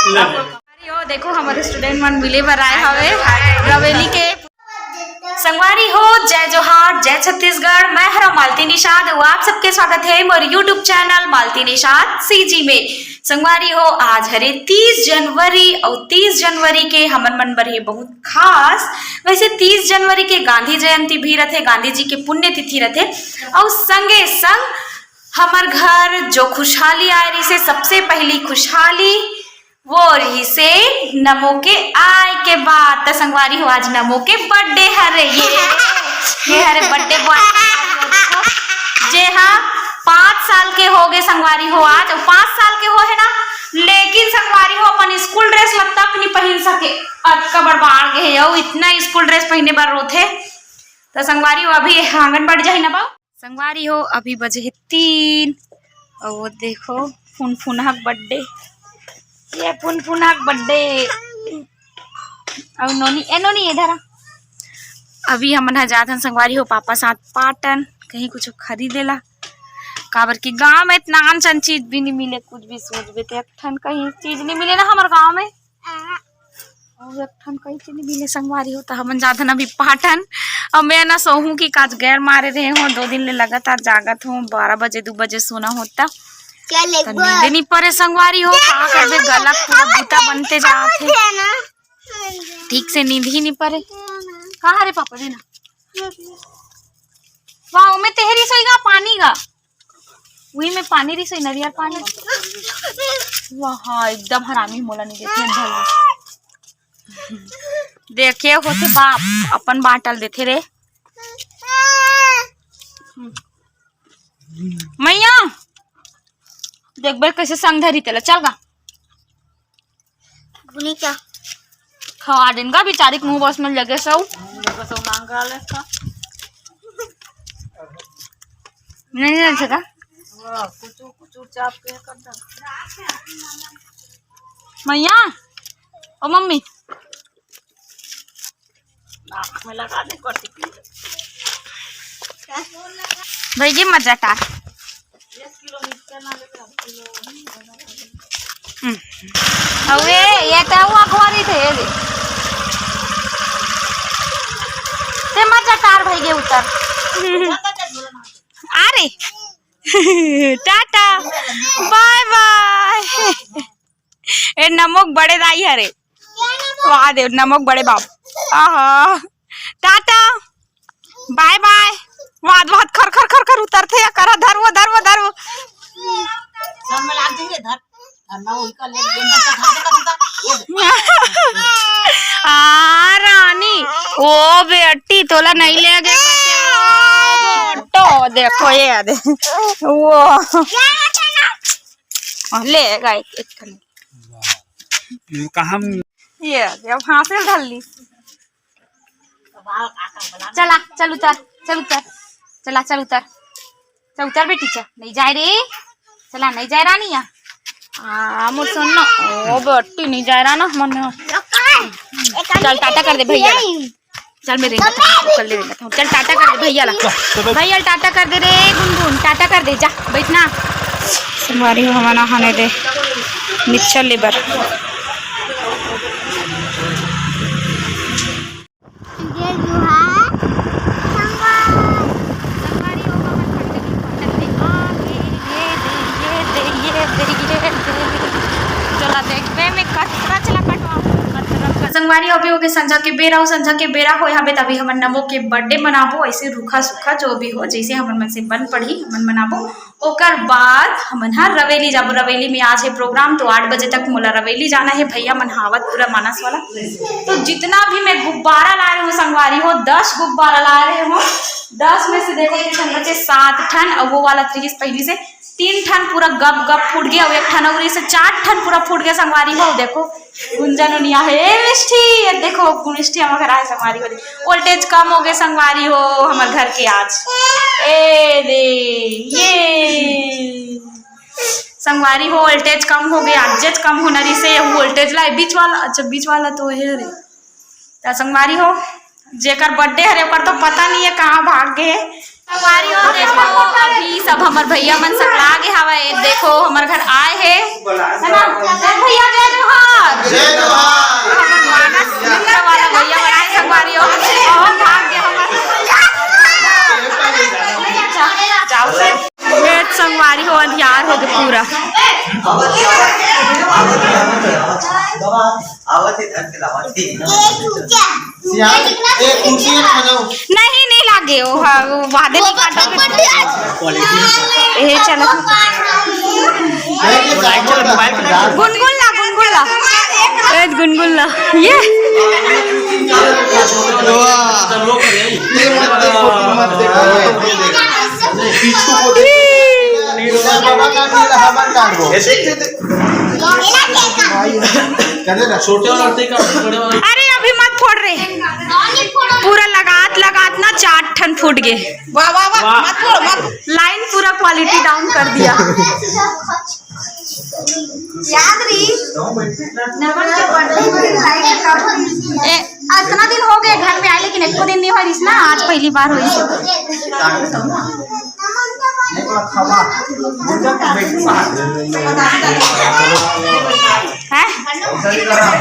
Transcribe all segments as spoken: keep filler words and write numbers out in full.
अरे हो, देखो, हमर student मन मिले बर आए हवे रवेली के। संगवारी हो, जय जोहार, जय छत्तीसगढ़। मैं हरा मालती निषाद, अउ आप सबके स्वागत हे मोर YouTube channel Malti Nishad CG में। संगवारी हो, आज हरे तीस जनवरी, अउ तीस जनवरी के हमन मन बर हे बहुत खास। वैसे तीस जनवरी के गांधी जयंती भी रथे, गांधी जी के पुण्यतिथि रथे, अउ संगे संग हमर घर जो खुशहाली आए रहिसे, सबसे पहली खुशहाली वो रहिसे नमो के आए के बाद। त संगवारी हो, आज नमो के birthday हरे। ये, ये हरे birthday boy, जे हा पाँच साल के हो गए संगवारी हो आज, अउ पाँच साल के हो हे ना, लेकिन संगवारी हो अपन school dress ला तक नहीं पहन सके, अतका बड़ बाढ़ गए हे, अउ इतना school dress पहने बर रोथे। त संगवारी हो, अभी आंगनबाड़ी जाही ना बा। संगवारी हो, अभी बजे हे तीन, अउ वो देखो फुनफुनहा के birthday, ये फुनफुनहा के birthday। अउ नोनी, ए नोनी, इधर आ। अभी हमन ह जात हन संगवारी हो पापा साथ पाटन, कहीं कुछ खरीदे ला, काबर कि गांव में इतना आन चन चीज भी नहीं मिले, कुछ भी सोचबे ते एक ठन कहीं चीज नहीं मिले ना हमर गांव में। अउ एक ठन कहीं चीज नहीं मिले संगवारी हो, त हमन जात हन अभी पाटन। अउ मैं ना सोहूं कि काज गैर मारे रहे हो, दो दिन ले लगातार जागत हो, बारह बजे दो बजे सोना होता। क्या त लेगो? नींदे नहीं परे संगवारी हो, का करबे, गला पूरा बूता बनते जात हे। ठीक से नींद ही नहीं परे। कहाँ रे पापा, देना। वाह, ओमे तेहरी सोई गा, पानी गा। उही में पानी रिसोई, नरियर पानी। वाह, एकदम हरामी, मोला नहीं देखे, अंधा हुआ। देखे होथे बाप, अपन बाटल देथे रे। मैया, देख बे कैसे संग धरी तेला, चल गा। भुनी क्या? खवा देन का बिचारी के मुंह बस में लगे सौ। लगे सौ मांग रहा है इसका। नहीं, नहीं अच्छा था। वाह, कुचू, कुचू चाप के कर दे। मैया, ओ मम्मी। नाक में लगा दे, कटी पी। भाई जी, मजा टा। हम्म। अवे, ये तो वो अखबारी थे, ये दे। ते मजा टार भाई के उतर। अरे। टाटा। बाय बाय। ए नमक बड़े दाई हरे। वाह दे नमक बड़े बाप। आहा। टाटा। बाय बाय। वाद वाद खर खर खर खर उतरथे या करा धर वो धर वो धर वो। सर में लाग जाएंगे धर। धर ना वो इका ले गेंदा का धर देगा तुमका। आ रानी, ओ बेटी तोला नहीं ले गए। तो देखो ये दे। वो। ले गए एक, एक कने। कहाँ? ये दे, अब हाथ से धर ली। चला, चल उतर, चल उतर, चला, चल उतर, चल उतर बेटी, चल, नहीं जाए रे, चला, नहीं जाए रानिया। हाँ, मोर सोना, ओ बेटी, नहीं जाए रहा ना, मन। चल, टाटा कर दे भैया ला। चल, मेरे कर ले देता हूँ। चल, टाटा कर दे भैया ला। भैया ला टाटा कर दे रे गुनगुन, टाटा कर दे, जा, बैठ ना। संगवारी हो, हमन आने दे मिक्सचर ले बर। ये जो है संगवारी। संगवारी हो, हमर फटकरी फटक दे। आ, ये, ये दे, ये दे, ये दे, ये दे। चला देखबे में कतरा चला कटवा, कतरा कट-, संगवारी हो, अभी हो गए संझा के बेरा, हो संझा के बेरा हो यहाँ पे, तभी हमन नमो के birthday मनाबो, ऐसे रूखा सूखा जो भी हो, जैसे हमर मन से बन पड़ी, हमन मनाबो। ओकर बाद हमन ह रवेली जाबो। रवेली में आज हे program, तो आठ बजे तक मोला रवेली जाना हे। भैया मन हावत पूरा मानस वाला, तो जितना भी मैं गुब्बारा लाए रहूं संगवारी हो, दस गुब्बारा लाए रहे हो, दस में से देखो कितने बचे, सात ठन, और वो वाला त्रिहिस पहली से तीन ठन पूरा गप गप फूट गया, और एक ठन और इसे चार ठन पूरा फूट गया संगवारी हो। देखो गुंजन उनिया है। ए मिष्ठी, ये देखो मिष्ठी हमर घर आए संगवारी हो। Voltage कम हो गए संगवारी हो हमर घर के आज। ए दे, ये संगवारी हो voltage कम हो गए, आज कम होना रही से ये voltage ला बीच वाला, अच्छा बीच वाला तो है रे। त संगवारी हो जेकर birthday हरे ओकर तो पता नहीं है कहाँ भाग गए। संगवारी हो देखो अभी सब हमर भैया मन सकला गे हवय। देखो हमर घर आए हे, है ना? भैया जय जोहार। हमर मानस मित्र वाला भैया बनाए संगवारी हो। अहो, भाग गया हमर। जाओ से। ए संगवारी हो, अंधियार हो गे पूरा। आवत हे, धर के लावत हे। सियान, ए, कुर्सी एक खा जाओ। नहीं, नहीं लागे, वो, हाँ, वो वादे नहीं काटा। ए, चलो। गुनगुन ला, गुनगुन ला। ए, गुनगुन ला। ये। वाह। ये मत देखो, मत देखो, मत देखो। पीछू को देखो। बाबा काट दिया, हमर काट दो। ये देख, देख, देख। करे ना, छोटे वाला हाथे काट, बड़े वाला। अरे अभी मत फोड़ रे। पूरा लगात लगात ना चार ठन फूट गे। वाह, वाह, वाह, वाह। मत फोड़, मत। लाइन पूरा क्वालिटी डाउन कर दिया। याद रही। नमन के बर्थडे में लाइक कर। ए, इतना दिन हो गए घर में आए, लेकिन एको दिन नहीं हो रही ना, आज पहली बार हुई। हैं?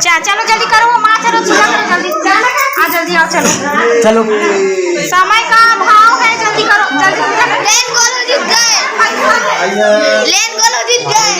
चा-, चलो जल्दी करो, वो माँ, चलो, चूल्हा करो जल्दी। आ, जल्दी आओ, चलो। चलो। समय का अभाव है, जल्दी करो, जल्दी, जल्दी। लेन गोलू जीत गए। लेन गोलू जीत गए।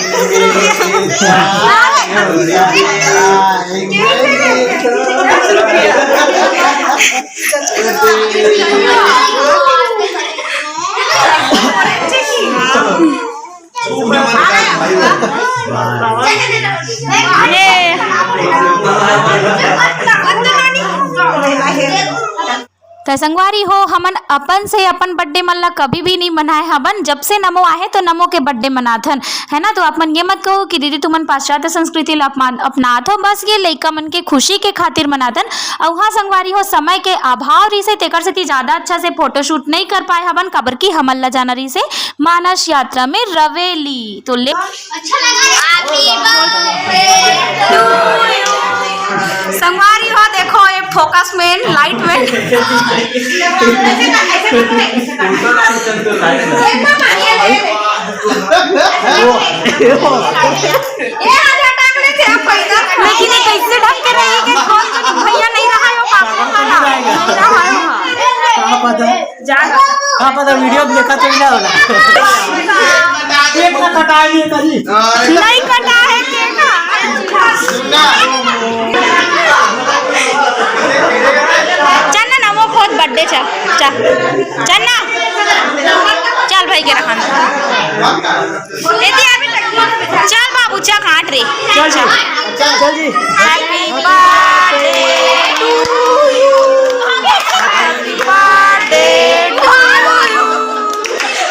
त संगवारी हो, हमन अपन से अपन बर्थडे मन ला कभी भी नहीं मनाए हवन। जब से नमो आहे तो नमो के बर्थडे मनाथन, है ना? तो आप मन ये मत कहो कि दीदी तुमन पाश्चात्य संस्कृति ला अपमान, अपनात हो, बस ये लइका मन के खुशी के खातिर मनाथन। अउ हाँ संगवारी हो, समय के अभाव रहिसे, तेकर सेती ज्यादा अच्छा से फोटोशूट नहीं कर पाए हवन, काबर कि हमन ला जाना रहिसे मानस यात्रा में रवेली। तो ले अच्छा लगा। Happy birthday to you। संगवारी हो, देखो ये फोकस में, लाइट में। ये हाथ हटा के लेते हैं पैसा। लेकिन ये कैसे ढंग के रही कि कौन सा भैया नहीं रहा है, वो पापा वाला। नहीं रहा है, हाँ। का पता? का पता वीडियो में देखा चल जाए वाला। केक ना कटाए नहीं करी। नहीं कटा है केक। चल ना, नमो बहुत बर्थडे चल, चल, चल ना, चल भाई के रखा। दीदी अभी चल बाबू, चल काट रे। चल, चल, चल, चल जी। Happy birthday to you। Happy birthday to you।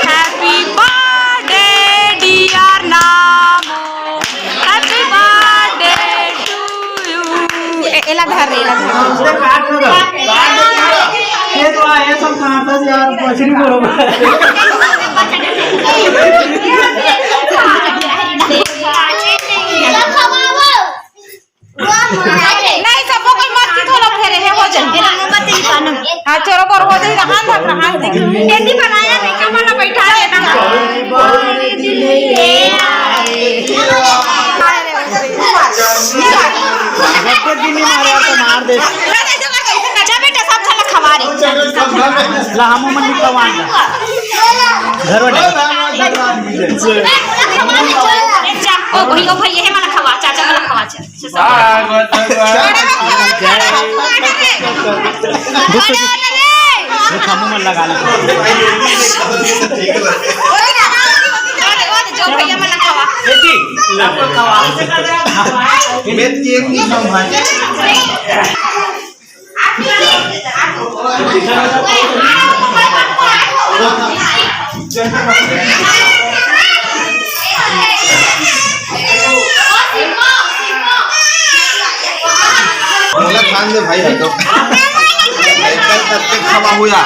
Happy birthday dear नामो। Happy birthday to you। ए, एला धर रे, एला धर। ये तो आए सब काटता यार, मछली बरोबर। नहीं, सबको कोई मत की थोड़ा फेरे है, हो जाए। हाँ, चोरो पर हो जाए, रहान धक, रहान धक। एती बनाया नहीं, कमर में बैठा है ना। गप्पे भी नहीं मारे यार, तो मार दे। जा बेटा, सब झलक हमारे। ला, हम मन निकलवान ला। घर वाले। जा, ओ भाई, ओ भाई, ये मला खवा, चाचा मला खवा, चाचा। स्वागत, स्वागत। रुक, हमू मन लगा ले। जो भैया मन लगा। बेटी, आपको खवा। मेत की एक ही संभाल। मोला खान दे भाई, हटो। कल तक के खावा हुआ।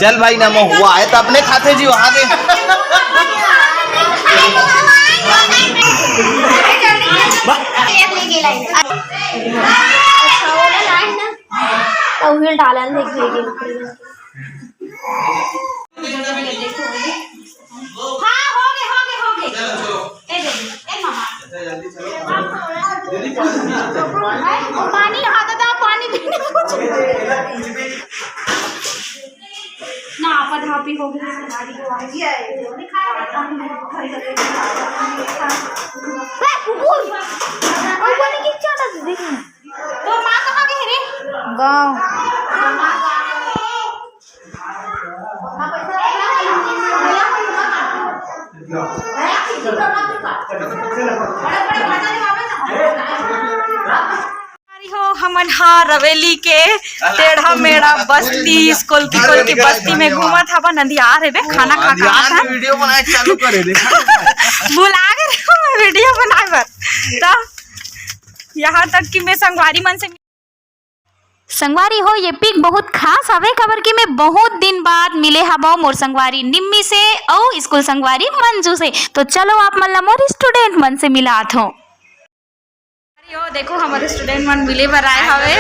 चल भाई, ना मैं हुआ है तो अपने खाते जी वहां दे। अउ हिल डालन देख, देख, देख। हाँ, हो गए, हो गए, हो गए। ए दीदी, ए मामा। ए, कुकुर! ऊपर नहीं खींचा था, देख ना। तोर माँ कहाँ गई रे? गाँव। अरे हो, हमन हा रवेली के टेढ़ा मेढ़ा बस्ती, स्कूल की कोल की बस्ती में घूमत हवन। अंधियार हे बे, खाना खा खा अंधियार में वीडियो बनाए चालू करे, देखा। भुला गे रे मैं वीडियो बनाए बर। त यहाँ तक कि मैं संगवारी मन से संगवारी हो, ये पिक बहुत खास हवे, काबर कि मैं बहुत दिन बाद मिले हवं मोर संगवारी निम्मी से अउ स्कूल संगवारी मंजू से। तो चलो आप मन ला मोर स्टूडेंट मन से मिलात हों। अरे ओ, देखो, हमर स्टूडेंट मन मिले बर आए हवे।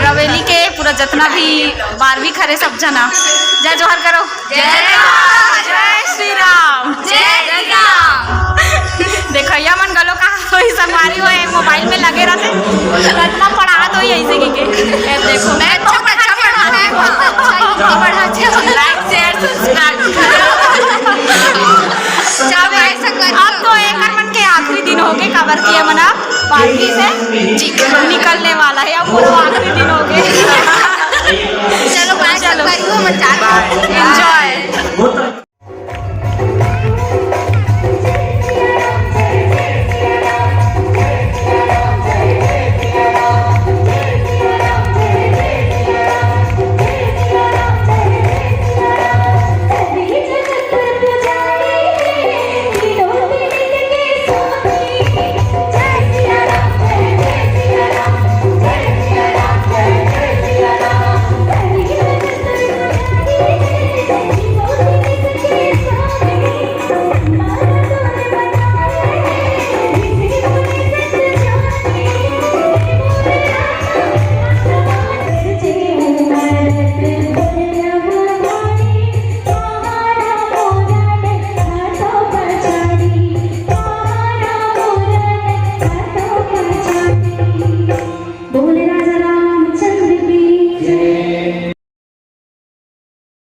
रवेली के पूरा जतना भी बारहवीं करे सब जना, जय जोहार करो। जय राम, जय श्री राम। जय श्री राम। देखइया मन घलो कहाँ होही, संगवारी हो, मोबाइल में लगे रहते, इतना पढ़ा तो ऐसे की के। ए, देखो, मैं तो अच्छा पढ़ा, मैं बहुत अच्छा, हिंदी पढ़ा, अच्छा। Like, share, subscribe। चलो, ऐसा कर अब तो एकर मन के आखिरी दिन होगे, काबर कि ये मन अब बारहवीं से निकलने वाला है, अब पूरा आखिरी दिन होगे। चलो, bye, चलो। संगवारी हो, मजा आ गया। Enjoy।